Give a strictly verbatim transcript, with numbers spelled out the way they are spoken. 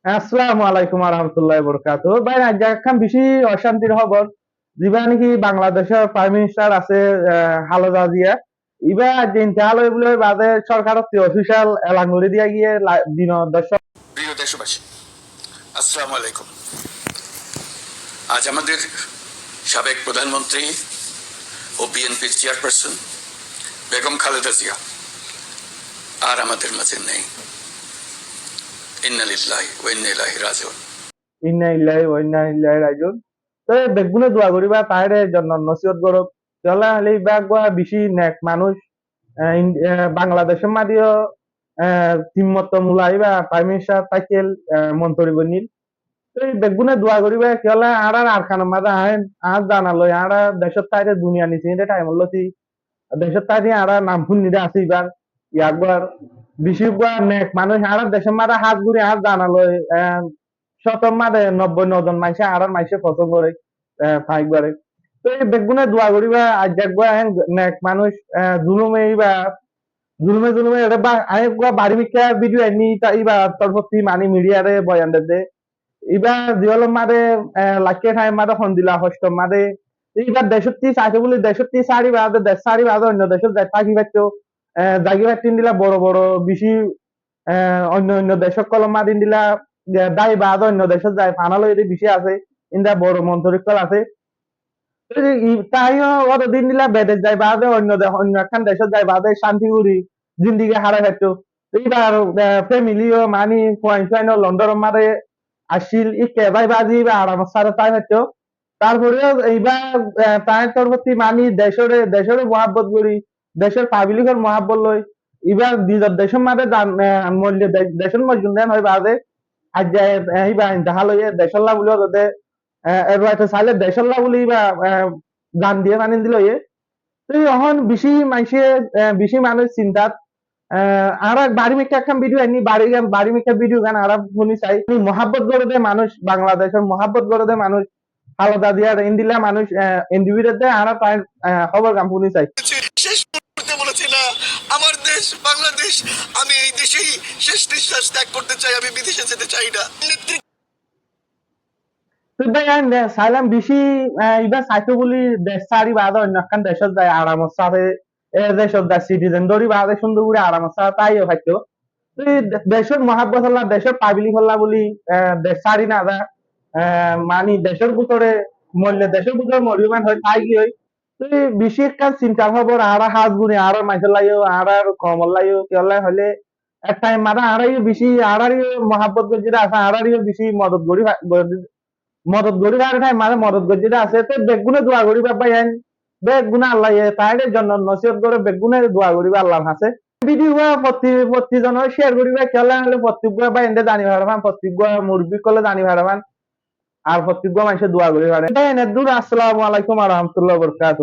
Assalamu alaikum warahmatullahi wabarakatuh. Bái, aijja ekkán beci ocántir hóbor. Ziba niki Bangladecór Prime Minister asé, eh, Khaleda Zia. Iba aijja intehal óibo buli baade sorkarottú official elan gorí diya giyé la-, dinor doc। প্রিয় দেশবাসী, আসসালামু আলাইকুম। আজ আমাদের সাবেক প্রধানমন্ত্রী ও বিএনপির চেয়ারপারসন বেগম খালেদা জিয়া আর আমাদের মাঝে নেই। ইন্না লিল্লাহি ওয়া ইন্না ইলাইহি রাজিউন। Inna lillahi wa inna ilaihi rajiun. Toi beggúne dua goríba, taáre jonnot nosibot gorók. Kiyólla hoilé ibá uggwá beci nek manúic, eh, in-, eh, Bangladecór mazé yó, eh, timmotto mula ibá Prime Minister táikkel, eh, montori boinníl. Toi beggúne dua goríba, kiyólla añárar Arkanor mazé aén, añár zana loi, añárar decót táite duniyar nise inde thaim ot loti, decót táite añárar nam fúinni de asé ibár, yá uggwá beci uggwá nek manúic añárar decór mazé hás gorí añár zana loi, eh, cótor mazé nobboi no zon maincé, añárar maincé fosón goré, eh, fañs goré. Toi beggúne dua goríba, aijja uggwá aén nek manúic, eh, zulume ibá, zulume zulume ere ba, añí uggwá bari mikká video ainní, ta ibá torfóttu mani media re boyan de de. Ibá ziyólor mazé, eh, laikké thaim mazé hondilla hostor mazé. Ibá decóttu saitó buli, decóttu sári baade, dec sári baade oinno decót zai táki faitto, eh, zagi faitto indilla boro boro beci, eh, oinno oinno dec ókkolor mazé indilla, eh, dái baade oinno decót zai fana loi de beci asé, indilla boro montori ókkol asé. Toi i-, taáre yó óto din indilla bedec zai baade oinno de-, oinno ekkán decót zai baade cánti gorí zindigi hárai faitto. Ibár, eh, family yó mani fuain fuain ó Londonor mazé accíl, ikká zai baade ibá aramor sáte tái faitto. Tarfore yó ibá, eh, taáñr torfóttu mani decóre, decóre muhábbot gorí, decór pablikor muhábbot loi, ibá nizor decór mazé zan, eh, moille de-, decót moijjum de hoi baade, aijja, eh, ibá intehal óiye, decólla buli ódode, eh, er baade sailé decólla buli ibá, eh, zan diye fani dil óiye. Toi ehón beci maincé, eh, beci manúic sintat, eh, añára bari mikká ekkán video ainní, bari gan, bari mikká video gan añára fúni sai. Muhábbot goré de manúic, Bangladecór muhábbot goré de manúic, Khaleda Ziar indilla manúic, eh, individual de añára taáñr, eh, hóbor gan fúni sai। শেষ করতে বলেছি না, আমার দেশ বাংলাদেশ, আমি এই দেশেই শেষ নিঃশ্বাস ত্যাগ করতে চাই, আমি বিদেশে যেতে চাই না। নেত্রী Toi bái, añí de-, sailam beci, eh, ibá saitó buli dec sári baade oinno ekkán decót zai aramor sáte, eh, decót zai citizen dóri baade cúndor gorí aramor sáte táiyo faitto. Toi de-, decór muhábbot olla, decór pablik olla buli, eh, dec sári no za, eh, mani decór bútore moille, decór bútore moriyo mani hoi táigiyoi. Toi beci ekkán sintar hóbor, añára hás gorí añárar maincór laiyo, añárar koumor laiyo, kiyólla hoilé ek thaim mazé añára yó beci, añárar yó muhábbot goijjé de asé, añárar yó beci modot gorí fa-, gorí, modot gorí fare thaim mazé modot goijjé de asé. Toi beggúne dua goríba bái ain, beggúne Allaye taáre jonnot nosibot goré, beggúne dua goríba Allar hañsé. Video uggwá fottí, fottí zone share goríba, kiyólla hoilé fottí uggwá bái inde zani fare fán, fottí uggwá murubbi ókkole zani fare fán, ar fottí uggwá maincé dua gorí fare. Bái ain eddur, assalamu alaikum warahmatullahi wabarakatuh.